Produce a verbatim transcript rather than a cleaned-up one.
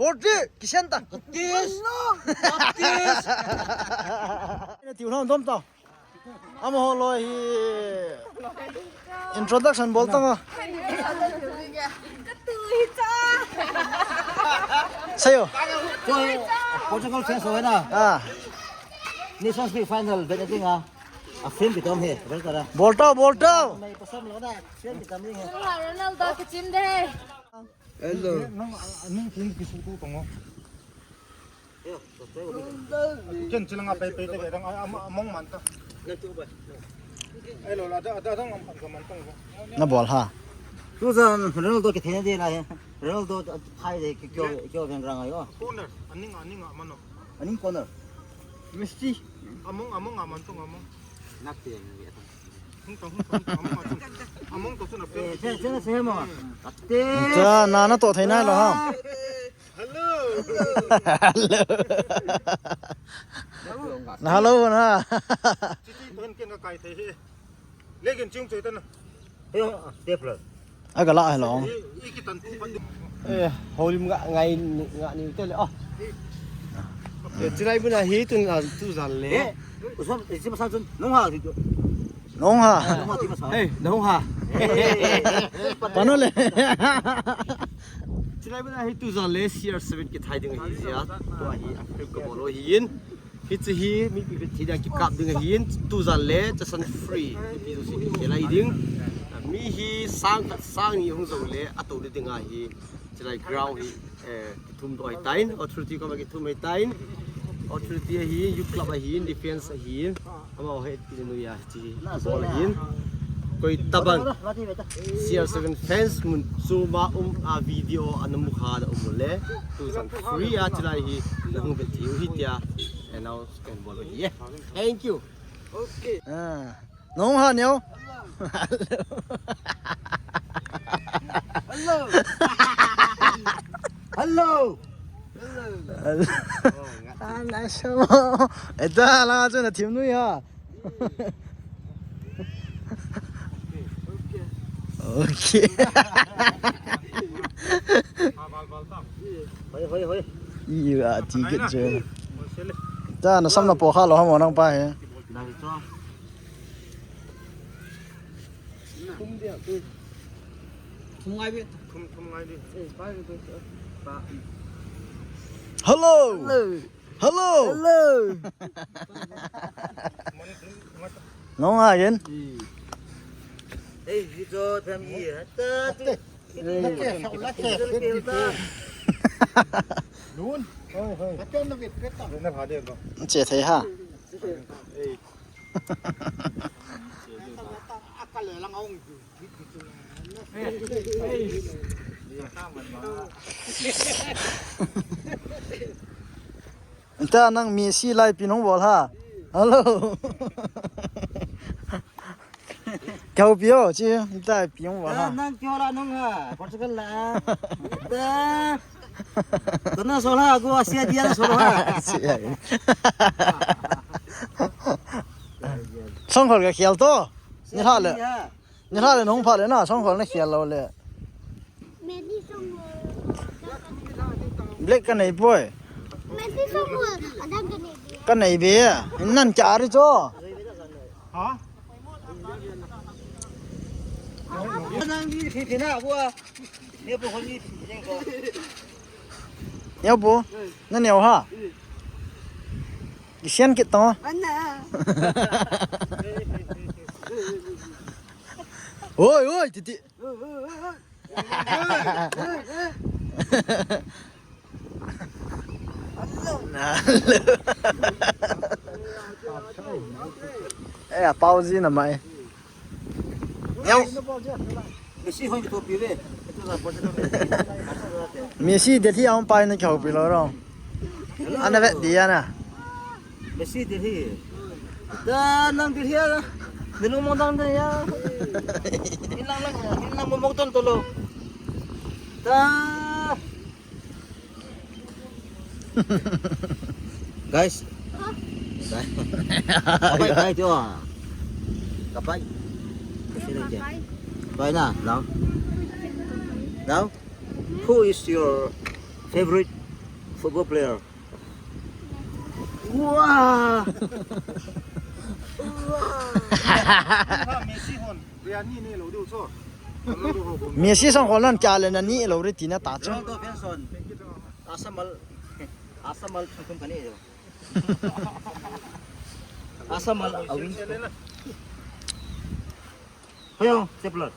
Forty, kisian ta. Tis. Tis. Tiu hlon dom ta. Amaho loi hi introduction bol tang a. Seiyo. Portugal fans ho na. Ah. Nations League final bet na ding a. A film kitom he, vel tara. Bol tau, bol tau. Mai pasam lo na, film kitom ding he. Ronaldo kichim de. Hello. Nang, nang kin kisu tu tong. Ken chilanga pai pai te dang a, a, among man ta. Hello, la da, da dang am, am man tang. Na bol ha. Tu jan Ronaldo kithei na de la he. Ronaldo phai de ki kyo, kyo veng rang ayo. Corner, aning, aning a mano. Aning corner. Messi. Among, among a man tong among. Nak te ni. Hung tong, hung tong, hung tong, among a tong. Among to chun a pe. Eh, che, che na se mo. Ate. Cha, na, na to thei na lo ha. Hello. Hello. Na hello na. Chichi to ken ka kai thei he. Lekin chung choi ta na. He, step la. Aga la hello. I, i kitan tu pan. Eh, holim nga ngai nga ni te le. Oh. Eh, chilai buna hi tun a tu jan le. Eh, usom, eh, si masal chun, nong ha. Nong ha. Nong ha, ti masal. Hey, nong ha. Pano le. Chilai buna hi tu jan le C R seven kithai ding hi sia. Tua hi, a film ka bol u hi in. Hiche hi mipi bet thei dia kikap ding ahin, tu jan le, chasan free, mipi jouse kikhel ahi ding. Mi hi sang khat sang ni hung jou le, atou ding ahi, chilai ground hi, eh, kithum doh ahitan, authority koma kithum ahitan, authority ahin, youth club ahin, defense ahin, amaho hi pi nu ya, Chi, bol ahin. Koi tabang C R seven fans mun choma um a video ana mu kha na um le. Tu jan free a chilai hi na hung bet thei u hi tia announce kan bol u hi. Thank you. Okay. Ah. Nong ha neo. Hello. Hello. Hello. Ah, nice. Eta la chu na thim nu ya. Okay. Hoi, hoi, hoi. Iya, ticket je. Ta na sam na po kha lo ha mo nang pa he. Hello. Hello. Hello. Nong ha yen. Hey, video them ye. Lun. Hoi, hoi. Che thei ha. Ita nang Messi lai pi nong bol ha. Hello. Kau pi o chi ita pi nong bol ha. Nang kyo la nong ha. Portugal la. Da. Kona sola go asia dia sola. Songkhol ka khel to. Ni ha le. Ni hla le nong pha le na, song khol na khel lou le. Messi song. Black ka nei poi. Messi song. Adam ka nei be. Ka nei be. Nan cha ri cho. Ha? Nang di thi thi na bua. Ni pu hon ni thi thi ko. Neo pu. Na neo ha. Kisian kit to. Ana. Oi, oi, titi. Eh, a pau ji na mai. Neo. Messi hon to pi ve. Messi Delhi a um pai na kau pi lo ro. Ana vet dia na. Messi Delhi. Da nang Delhi a. Ni lu mo dang de ya. Inang lang, inang mo mo ton to lo. Da. Guys. Kapai, kapai, tio. Kapai. Kapai na, now. Now, who is your favorite Football player. Wow! Messi hon, Real ni ne lo diu cho. Messi sang hon kya le na ni lo ri ti na ta cha. Ronaldo fans hon. Asamal. Asamal thum kani. Asamal awin. Hoyo, stapler.